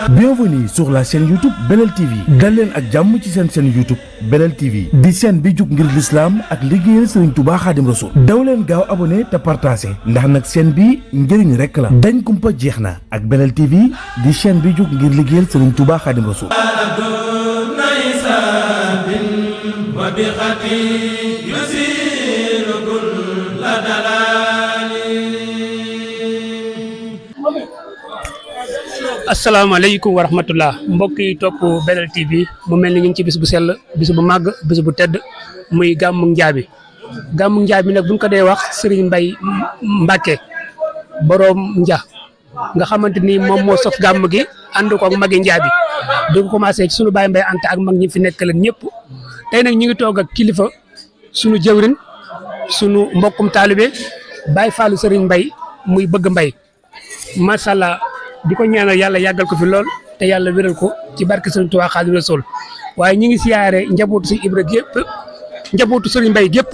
Bienvenue sur la chaîne YouTube Belel TV dal leen ak jàmm ci seen chaîne YouTube Belel TV di chaîne bi jug ngir l'islam ak liggéeyal Serigne Touba Khadim Rassoul daw leen gaaw abonné te partagé ndax nag chaîne bi njëriñ rek la dañ kumpa jeex na ak Belel TV di chaîne bi jug ngir liggéeyal Serigne Touba Khadim Rassoul. asalaamaaleykum wa rahmatullah mbokk yi topp Belel TV mu mel ni ñu ngi ci bis bu sell bis bu màgg bis bu tedd muy gàmmu Njaabi nag buñ ko dee wax Serigne Mbaye Mbacke borom Nja nga xamante ni moom moo sof gàmm gi ànd ko ak magi Njaabi di ko commencé ci sunu baay Mbaye Anta ak mag ñi fi nekk leen ñëpp tey nag ñu ngi toog ak kilifa sunu jëwrin sunu mbokkum taalibe Baye Fallou Serigne Mbaye muy bëgg Mbaye macha allah di ko ñaanal yàlla yàggal ko fi lool te yàlla wéral ko ci barke Serigne Touba Khadim Rassoul waaye ñi ngi siyaare njabootu Serigne Ibra gépp njabootu Serigne Mbaye gépp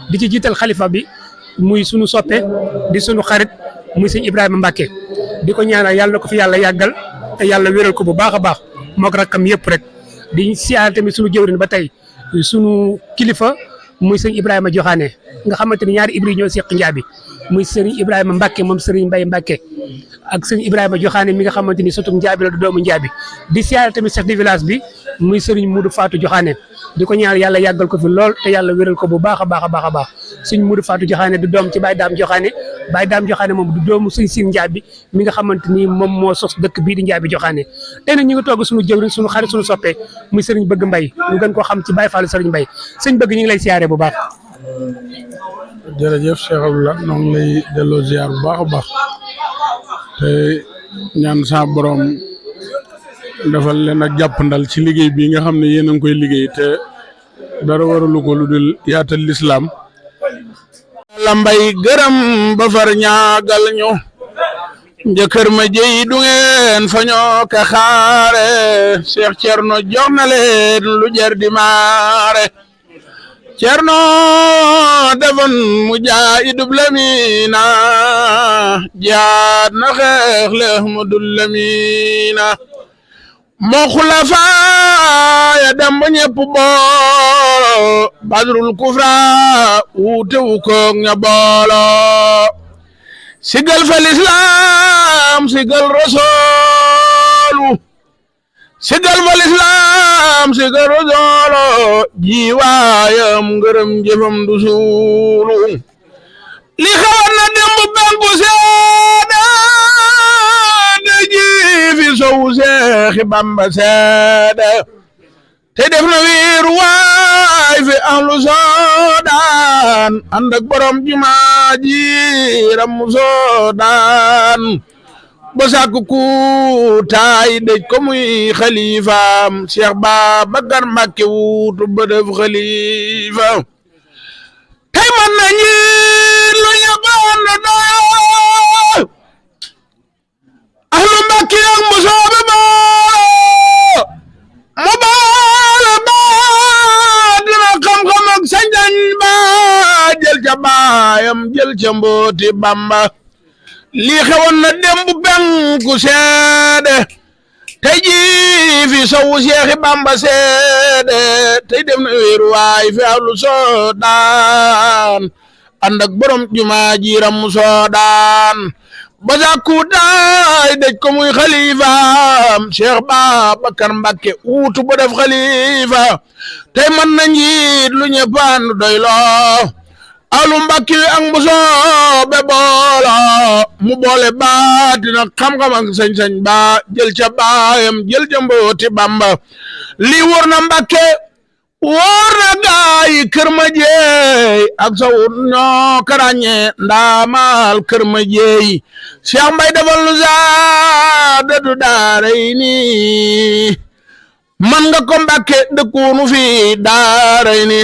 di ci jiital xalifa bi muy sunu soppe di sunu xarit muy Serigne Ibrahima Mbacke di ko ñaanal yàlla na ko fi yàlla yàggal te yàlla wéral ko bu baax a baax mook rakkam yëpp rek di siyaare tamit sunu jëwrin ba tey sunu kilifa muy Serigne Ibrahima Joxaane nga xamante ni ñaari Ibra ñoo seq Njaabi muy Serigne Ibrahima Mbacke moom Serigne Mbaye Mbacke ak sëñ Ibrahima Joxaane mi nga xamante ni surtout Njaabi la du doomu Njaabi di siyaare tamit chef de village bi muy sëriñ Moudou Fatou Joxaane di ko ñaan yàlla yàggal ko fi lool te yàlla wéral ko bu baax a baax a baax a baax sëñ Moudou Fatou Joxaane du doom ci Baye Dame Joxaane Baye Dame Joxaane moom du doomu sëñ Siin Njaabi mi nga xamante ni moom moo sos dëkk bii di Njaabi Joxaane tey nag ñu ngi toog suñu jëwriñ suñu xarit suñu soppee muy sëriñ Bëgg Mbaye ñu gën koo xam ci Baye Fallou Sëriñ Mbaye sëñ Bëgg ñu ngi lay siyaare bu baax. jërëjëf Cheikh Abdoulaye ñoo ngi lay delloo ziar bu baax a baax te ñaan sa borom defal leen ak jàppandal ci liggéey bi nga xam ne yéen a ngi koy liggéey te dara waralu ko lu dul yaatal lislaam la mbay gërëm ba far ñaagal ñu njëkkër ma jëy du ngeen fa ñoo ka xaare Cheikh Thierno jox na leen lu jar di maare Cerno defoon mujaahidub Lamina jaat na xeex le Ahmadul Lamina moo xulafaa ya dem ba ñëpp boolo badrul kufra wuute wu koog ña boolo sigal fa lislaam sigal rasoolu sigal fa lislaam sigal rasoolu jiwaayam ngërëm jëfam du suulu li xawoon na demb banku seede de ji fi sowu Seexi Bamba seede te def na wiir waay fi ahlu soodaan ànd ak borom jumaa ji ramu soodaan ba sàkku ku taay dëj ko muy xalifaam Cheikh Babacar Mbacke wuutu ba def xalifa tey man na ñi lu ñaboon na doo ahlu Mbacke ak musoobe boolo mu boole ba dina xam-xam ak sañ-sañ ba jël ca baayam jël ca mbooti Bamba lii xewoon na dembu benku seede tey jii fi sowu Seexi Bamba seede tey dem na wéeru waay fi ahlu soodaan ànd ak borom jumaa ji ramu soodaan ba sàkku daay dëj ko muy xalifaam Cheikh Babacar Mbacke wuutu ba def xalifa tey man na njiit lu ñëppaan doy loo alu Mbacke ak musoobe boolo mu boole baatina xam-xam ak sañ-sañ ba jël ca baayam jël ca mbooti Bamba lii wóor na Mbacke wóor na gaayi kër ma jeey ak sawut ñoo karañe ndaamal kër ma jeey Cheikh Mbaye defal nu saadatu daaray ni man nga ko Mbacke dëkkuunu fi daaray ni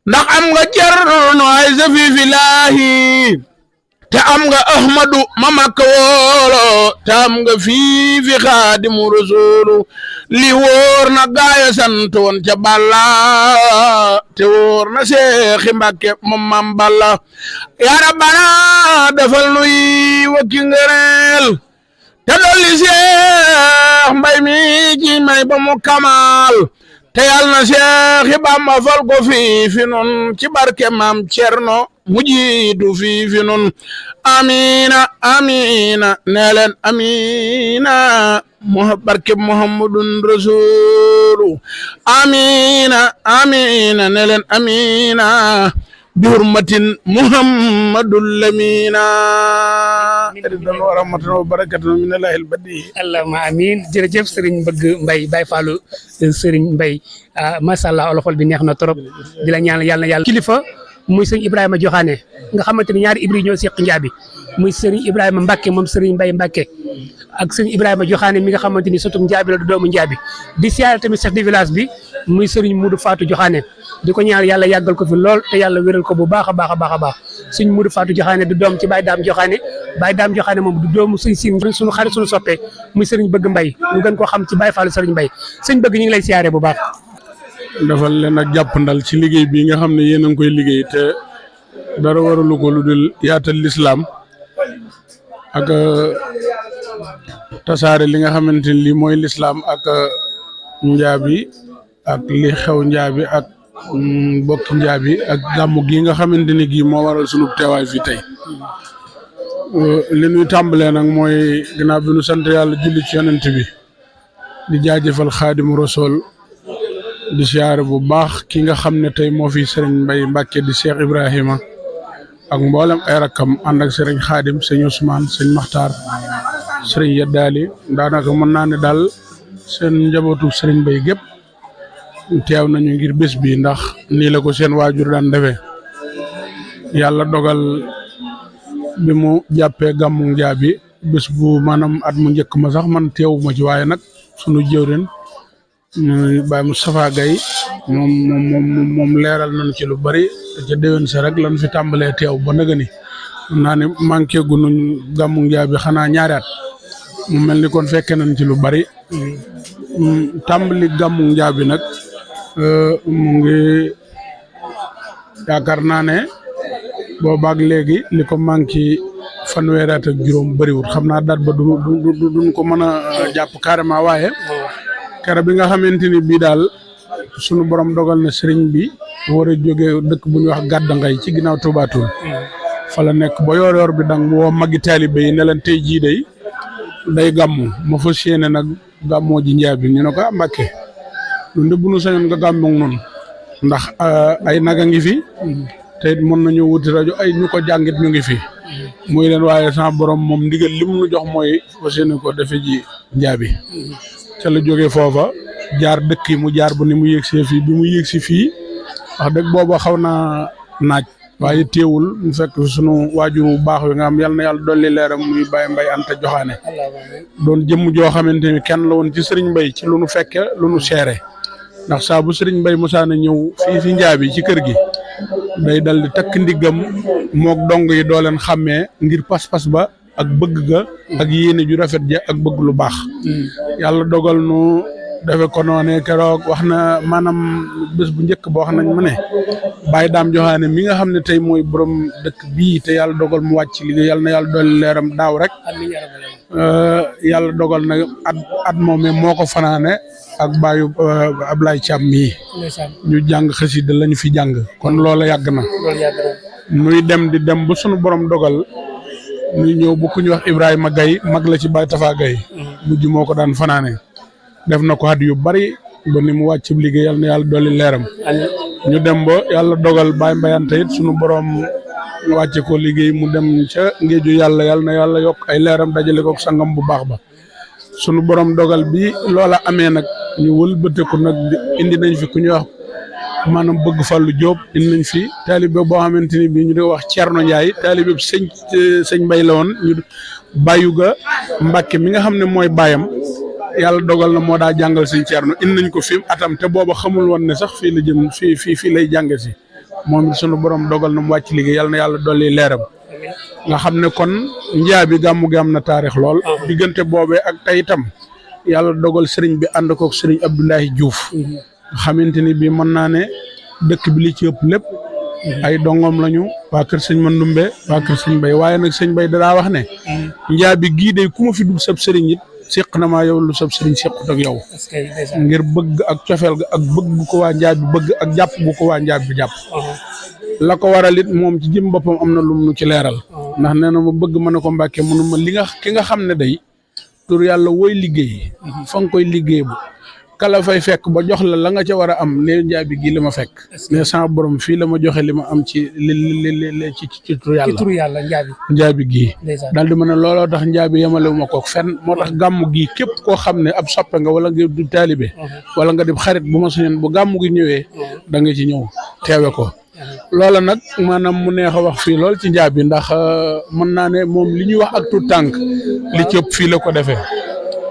ndax am nga Cerno ay safi filaahi te am nga Ahmadu ma makka woolo te am nga fii fi Xaadimu Rasuulu li wóor na gaaya sant woon ca Balla te wóor na Seexi Mbàkke moom Maam Balla yaa Rabbana defal nuy wakki ngëreel te dolli Seex Mbay mi ci may ba mu kamal te yal na Seex Bamba fal ko fi nun ci barke Maam Cerno mu jiitu fi nun amina amina nee leen amina barke Muhammadun Rasulu amina amina nee leen amina bi hurmatin Muhammadul Lamina ridwan wa rahmatan wa barakatun min Allahil badi allahumma amin jërëjëf Serigne Bëgg Mbay Baye Fallou Serigne Mbay macha allah olofal bi neex na trop di la ñaan yàlla kilifa muy sëñ Ibrahima Joxaane nga xamante ni ñaari ibri ñoo seq njaabi muy sëriñ Ibrahima Mbacke moom sëriñ Mbay Mbacke ak sëñ Ibrahima Joxaane mi nga xamante ni sëtum njaabi la du doomu njaabi di siyaare tamit chef de village bi muy sëriñ Mudu Fatou Joxaane di ko ñaan yàlla yàggal ko fi lool te yàlla wéral ko bu baax a baax a baax a baax sëñ Mudu Fatou Joxaane du doom ci Baye Daam Joxaane Baye Daam Joxaane moom du doomu sëñ Siin suñu xarit suñu soppee muy sëriñ Bëgg Mbay ñu gën koo xam ci Baye Fallou sëriñ Mbay sëñ Bëgg ñu ngi lay siyaare bu baax defal leen ak jàppandal ci liggéey bi nga xam ne yéen a ngi koy liggéey te dara waralu ko lu dul yaatal lislaam ak tasaare li nga xamante ni lii mooy lislaam ak njaabi ak li xew njaabi ak bokki njaabi ak gàmmu gi nga xamante ni gii moo waral sunu teewaay fii tey li ñuy tàmbalee nag mooy ginnaaw bi nu sant yàlla julli ci yonent bi di jaajëfal Xaadimu Rasuul di siyaare bu baax ki nga xam ne tey moo fi Serigne Mbay Mbàkke di Cheikh Ibrahima ak mboolem ay rakkam ànd ak Serigne Xaadim sëñ Ousmane sëñ Maxtaar Serigne Yeddaali daanaka mën naa ne daal seen njabootu Serigne Mbay gépp teew nañu ngir bés bi ndax nii la ko seen waajur daan defee yàlla dogal bi mu jàppee gàmmu njaabi bés bu maanaam at mu njëkk ma sax man teewuma ci waaye nag sunu jëwrin Baye Moustapha Gaye moom leeral nañ ci lu bari ca déwén sa rek lan fi tàmbalee teew ba nëga ni naa ne manqué gu nuñ gàmmu njaabi xanaa ñaari at mu mel ni kon fekke nañ ci lu bari tàmbali gàmmu njaabi nag mu ngi yaakaar naa ne boobaak léegi li ko manqué fanweeri at ak juróom bariwul xam naa daat ba duñ ko mën a jàpp carrément waaye kere bi nga xamante ni bii daal sunu borom dogal na sëriñ bi war a jóge dëkk bu ñuy wax gàdd ngay ci ginnaaw Touba Toul fa la nekk ba yor bi dang woo magi taalibe yi ne leen tey jii day gàmmu ma fas yéene nag gàmmoo ji njaabi ñu ne ko Mbàkke ñun de bu nu sañoon nga gàmmoog noonu ndax ay naga ngi fi te it mën nañu wuti rajo ay ñu ko jàngit ñu ngi fi muy leen waaye sama borom moom ndigal li mu nu jox mooy fas yéene ko defe ji njaabi ca la jógee foofa jaar dëkk yi mu jaar bu ni mu yëgsee fii bi mu yëgsi fii wax dëgg booba xaw naa naaj waaye teewul mu fekk sunu waajur bu baax wi nga xam yal na yàlla dolli leeram muy Baye Mbay Anta Joxaane doon jëmm joo xamante ni kenn la woon ci Serigne Mbay ci lu nu fekke lu nu seere ndax saa bu Serigne Mbay mosaana ñëw fii fi njaabi ci kër gi day dal di takk ndiggam mook dong yi doo leen xàmmee ngir pas-pas ba ak bëgg ga ak yéene ju rafet ja ak bëgg lu baax yàlla dogal nu defe ko noone keroog wax na maanaam bés bu njëkk ba wax nañ mu ne Baye Daam Joxaane mi nga xam ne tey mooy borom dëkk bii te yàlla dogal mu wàcc liggéey yàlla na yàlla dolli leeram daaw rek yàlla dogal na at moomee moo ko fanaane ak Baye Ablaye Thiam mii ñu jàng xasida lañu fi jàng kon loola yàgg na nuy dem di dem ba sunu borom dogal ñu ñëw bu ku ñu wax Ibrahima Gaye mag la ci Baye Tafa Gaye mujj moo ko daan fanaane def na ko at yu bari ba ni mu wàcc liggéey yàlla na yàlla dolli leeram ñu dem ba yàlla dogal Baye Mbayante it sunu borom wàcce ko liggéey mu dem ca ngéeju yàlla na yàlla yokk ay leeram dajale ko sangam bu baax ba sunu borom dogal bi loola amee nag ñu wëlbate ko nag indi nañ fi ku ñuy wax maanaam bëgg Fallou Diop indi nañ fi taalibe boo xamante ni bii ñu di wax Thierno Ndiaye taalibe sëñ Mbay la woon ñu bàyyu ga Mbàkke mi nga xam ne mooy baayam yàlla dogal na moo daa jàngal sëñ Thierno indi nañ ko fi atam te booba xamul woon ne sax fii la jëm fii lay jànge si moom it sunu borom dogal na mu wàcc liggéey yàlla na yàlla dolli leeram nga xam ne kon njaabi gàmmu gi am na taarix lool diggante boobee ak tey itam yàlla dogal sëriñ bi ànd kook sëriñ Abdoulaye Diouf nga xamante ni bii mën naa ne dëkk bi li ci ëpp lépp ay dongom lañu waa kër sëñ Mandumbe waa kër sëñ Bay waaye nag sëñ Bay daa wax ne njaabi gii day ku ma fi dul sab sëriñ it séq na maa yow lu sab sëriñ séqut ak yow ngir bëgg ak cofeel ga ak bëgg gu ko waa njaabi bëgg ak jàpp gu ko waa njaabi jàpp la ko waral it moom ci jëm boppam am na lu mu ci leeral ndax nee na ma bëgg ma ne ko Mbàkke mënu ma ki nga xam ne day tur yàlla wooy liggéey fa nga koy liggéey bu kala fay fekk ba jox la nga ca war a am ne njaabi gii la ma fekk mais sama borom fii la ma joxe li ma am ci ci tur yàlla njaabi gii daal di ma ne looloo tax njaabi yemalewu ma kook fenn moo tax gàmm gii képp koo xam ne ab soppe nga wala nga di taalibe wala nga di xarit bu ma soñoon bu gàmm gi ñëwee da nga ci ñëw teewe ko loola nag maanaam mu neex a wax fii lool ci njaabi ndax mën naa ne moom li ñuy wax ak tout tànk li ci ëpp fii la ko defee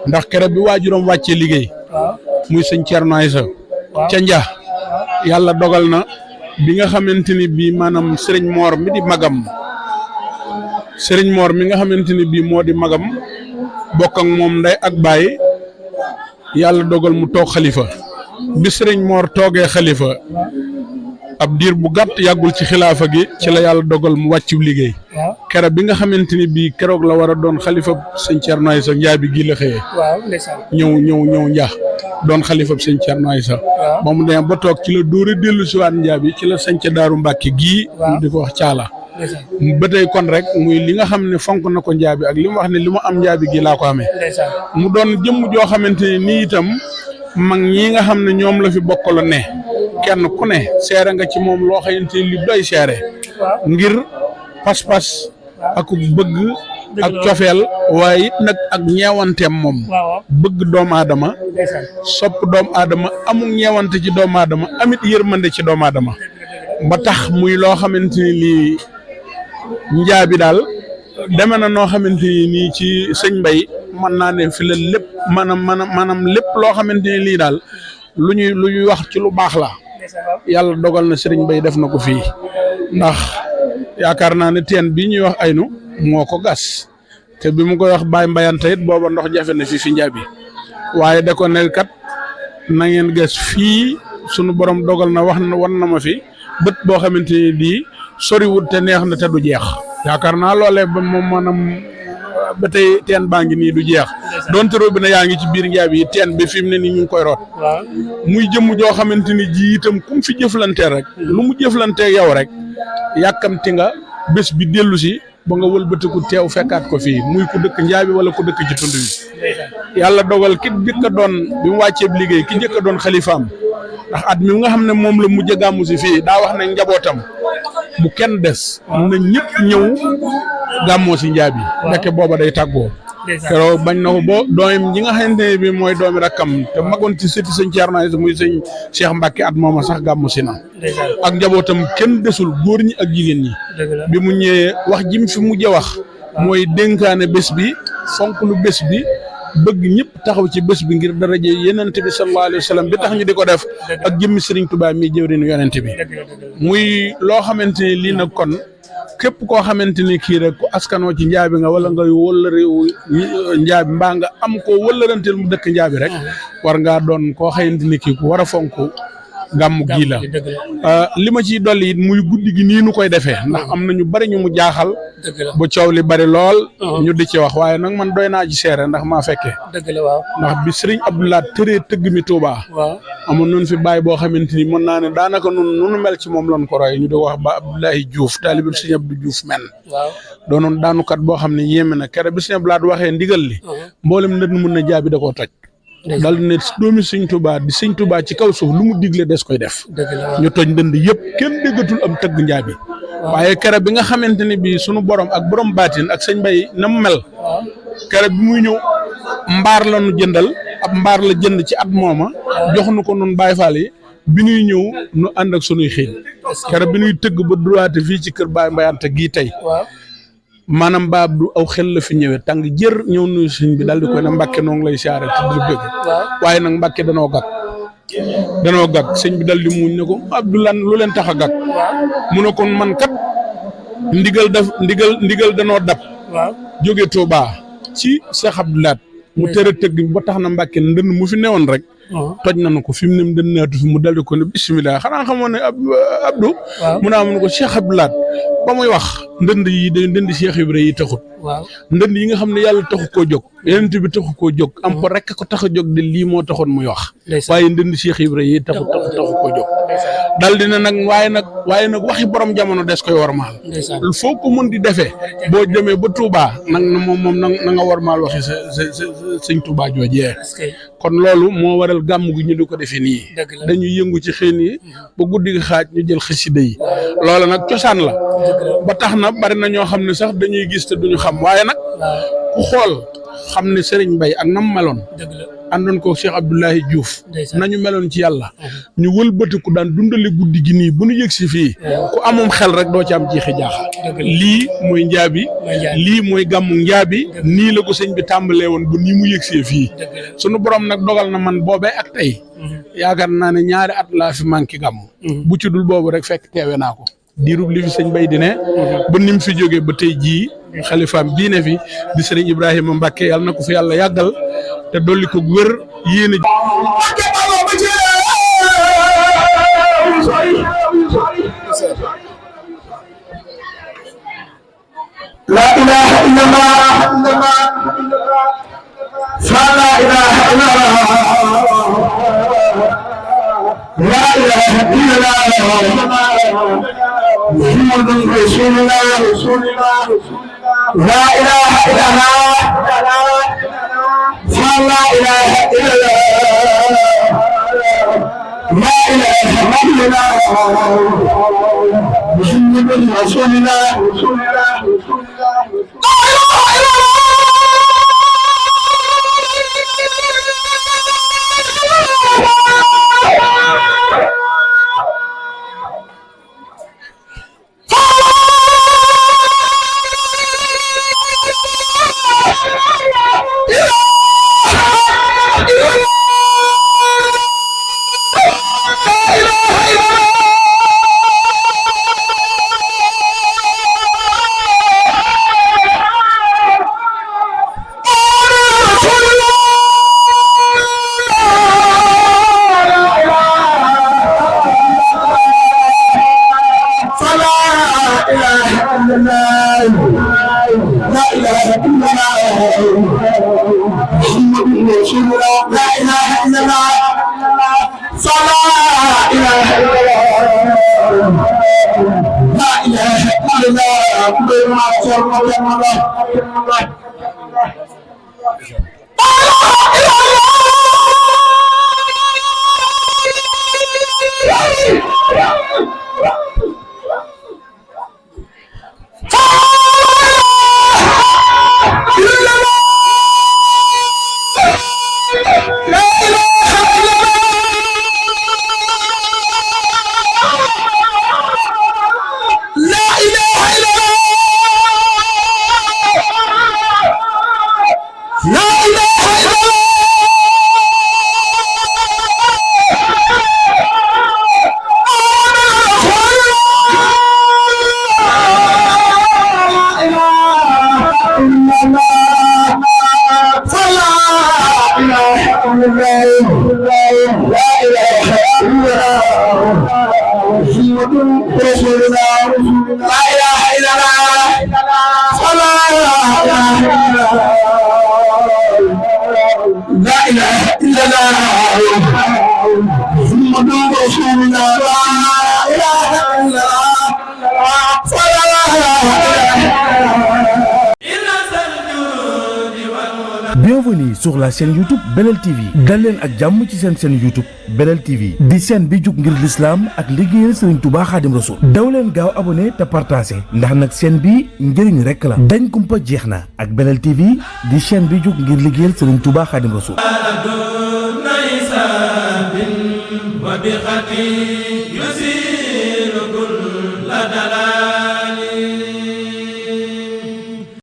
ndax keroog bi waajuram wàccee liggéey muy sëñ Thierno Aïssa ca Nja yàlla dogal na bi nga xamante ni bii maanaam Serigne Mor mi di magam Serigne Mor mi nga xamante ni bii moo di magam bokk ak moom ndey ak baay yàlla dogal mu toog xalifa bi Serigne Mor toogee xalifa ab diir bu gàtt yàggul ci xilaafa gi ci la yàlla dogal mu wàccu liggéey keroog bi nga xamante ni bii keroog la war a doon xalifa sëñ Thierno Aïssa njaabi gii la xëyee ñëw Nja doon xalifa sëñ Thierno Aïssa ba mu demee ba toog ci la dóore dellu si waat njaabi ci la sañca Daaru Mbàkke gii ñu di ko wax caala ba tey kon rek muy li nga xam ne fonk na ko njaabi ak li mu wax ne li mu am njaabi gii laa ko amee mu doon jëmm joo xamante ni nii itam mag ñi nga xam ne ñoom la fi bokkaloon ne kenn ku ne seere nga ci moom loo xamante ni li doy seere ngir pas-pas ak bëgg ak cofeel waaye it nag ak ñeewanteem moom bëgg doomu aadama sopp doomu aadama amul ñeewante ci doomu aadama amit yërmande ci doomu aadama ba tax muy loo xamante ni lii njaabi daal deme na noo xamante ni nii ci sëñ Mbay mën naa ne fi la lépp maanaam lépp loo xamante ni lii daal lu ñuy wax ci lu baax la yàlla dogal na sëriñ Mbay def na ko fii ndax yaakaar naa ne teen bi ñuy wax aynu moo ko gas te bi mu koy wax Baye Mbayante it booba ndox jafe na fi njaabi waaye da ko ne kat na ngeen gas fii sunu borom dogal na wan na ma fi bët boo xamante ni bii soriwul te neex na te du jeex yaakaar naa loolee ba moom maanaam ba tey teen baa ngi nii du jeex donte robinet yaa ngi ci biir njaabi yi teen bi fi mu ne nii ñu ngi koy root muy jëmm joo xamante ni ji itam kum fi jëflantee rek lu mu jëflantee yow rek yàkkamti nga bés bi dellu si ba nga wëlbatiku teew fekkaat ko fii muy ku dëkk njaabi wala ku dëkk ci tund wi yàlla dogal ki jëkk a doon bi mu wàcceeb liggéey ki jëkk a doon xalifaam ndax at mi nga xam ne moom la mujj a gàmmu si fii daa wax ne njabootam bu kenn des na ñëpp ñëw gàmmoo si njaabi ndeke booba day tàggoo keroog bañ na ko boo doomam ñi nga xamante ne bi mooy doomi rakkam te magoon ci sëti sëñ Thierno Aïssa muy sëñ Cheikh Mbacke at mooma sax gàmmu si na ak njabootam kenn desul góor ñi ak jigéen ñi bi mu ñëwee wax ji mu fi mujj a wax mooy dénkaane bés bi fonk lu bés bi bëgg ñëpp taxaw ci bés bi ngir daraje yonent bi sallallahu alayhi wa sallam bi tax ñu di ko def ak jëmmi Serigne Touba mi jëwriñu yonent bi muy loo xamante ni lii nag kon képp koo xamante ni kii rek ku askanoo ci njaabi nga wala ngay wëllëre njaabi mbaa nga am koo wëllëranteel mu dëkk njaabi rek war ngaa doon koo xamante ni kii ku war a fonk gàmmu gii la li ma ciy dolli it muy guddi gi nii nu koy defee ndax am na ñu bari ñu mu jaaxal bu coow li bari lool ñu di ci wax waaye nag man doy naa ci seere ndax maa fekkee ndax bi Serigne Abdoulaye tëree tëgg mi Touba amoon noonu fi bàyyi boo xamante ni mën naa ne daanaka nunu mel ci moom lan ko roy ñu di wax ba Abdoulaye Diouf taalibe Serigne Abdou Diouf men doonoon daanukat boo xam ne yéeme na kere bi Serigne Abdoulaye waxee ndigal li mboolem ndënd mun na jaabi da koo toj dal ne doomi sëñ Touba di sëñ Touba ci kaw suuf lu mu digle des koy def ñu toj ndënd yëpp kenn déggatul am tëgg njaabi waaye kere bi nga xamante ne bi sunu borom ak borom baatin ak sëñ Mbay na mu mel kere bi muy ñëw mbaar la nu jëndal ab mbaar la jënd ci at mooma jox nu ko nun Baay Faal yi bi ñuy ñëw nu ànd ak sunuy xiin kere bi ñuy tëgg ba droite fii ci kër Baay Mbayante gii tey maanaam baab du aw xel la fi ñëwee tàng jër ñëw nuyu sëñ bi daal di koy ne Mbàkke noo ngi lay siyaare te di bëgg waaye nag Mbàkke danoo gàgg sëñ bi dal di muñ ne ko Abdoulaye lu leen tax a gàgg mu ne kon man kat ndigal danoo dab jóge Touba ci Cheikh Abdoulaye mu tere tëgg ba tax na Mbàkke ndënd mu fi newoon rek toj nañu ko fi mu ne dënnaatu fi mu daldi ko ne bisimilah xanaa xamoon ne Abdou mu naa mun ko Cheikh Abdoulaat ba muy wax ndënd yi ndënd Cheikh Ibra yi taxut ndënd yi nga xam ne yàlla taxu koo jóg yonent bi taxu koo jóg am po rek ko tax a jóg de lii moo taxoon muy wax waaye ndënd Cheikh Ibra yi taxu koo jóg dal dina nag waaye nag waxi borom jamono des koy warmaal foo ko mën di defee boo demee ba Touba nag moom na nga warmaal waxi sa sëñ Touba joojee kon loolu moo waral gàmm gi ñu di ko defee nii dañuy yëngu ci xëy yi ba guddi gi xaaj ñu jël xasida yi loolu nag cosaan la ba tax na bari na ñoo xam ne sax dañuy gis te duñu xam waaye nag ku xool xam ne Serigne Mbaye ak nam meloon àndoon ko Cheikh Abdoulaye Diouf nañu meloon ci yàlla ñu wëlbatiku daan dundale guddi gi nii bu ñu yëg si fii ku amoon xel rek doo ci am jiixi jaaxa lii mooy njaabi lii mooy gàmmu njaabi nii la ko sëñ bi tàmbalee woon bu nii mu yëg see fii sunu borom nag dogal na man boobee ak tey yaakaar naa ne ñaari at laa fi manqué gàmm bu ci dul boobu rek fekk teewe naa ko diirub li fi sëñ Bay di ne ba nim fi jógee ba tey jii xalifaam bii ne fi di sëriñ Ibrahima Mbacke yàlla na ko fi yàlla yàggal te dolli ko wér yéene la ilaha illallah la ilaha illallah la ilaha illallah محمد رسول الله لا إله إلا الله لا إله إلا الله لا إله إلا الله محمد رسول الله Bienvenue sur la chaîne YouTube Belel TV dal leen ak jàmm ci seen chaîne YouTube Belel TV di chaîne bi jug ngir l'islam ak liggéeyal Serigne Touba Khadim Rassoul daw leen gaaw abonné te partagé ndax nag chaîne bi njëriñ rek la dañ kumpa jeex na ak Belel TV di chaîne bi jug ngir liggéeyal Serigne Touba Khadim Rassoul وبخطي يسير كل دلال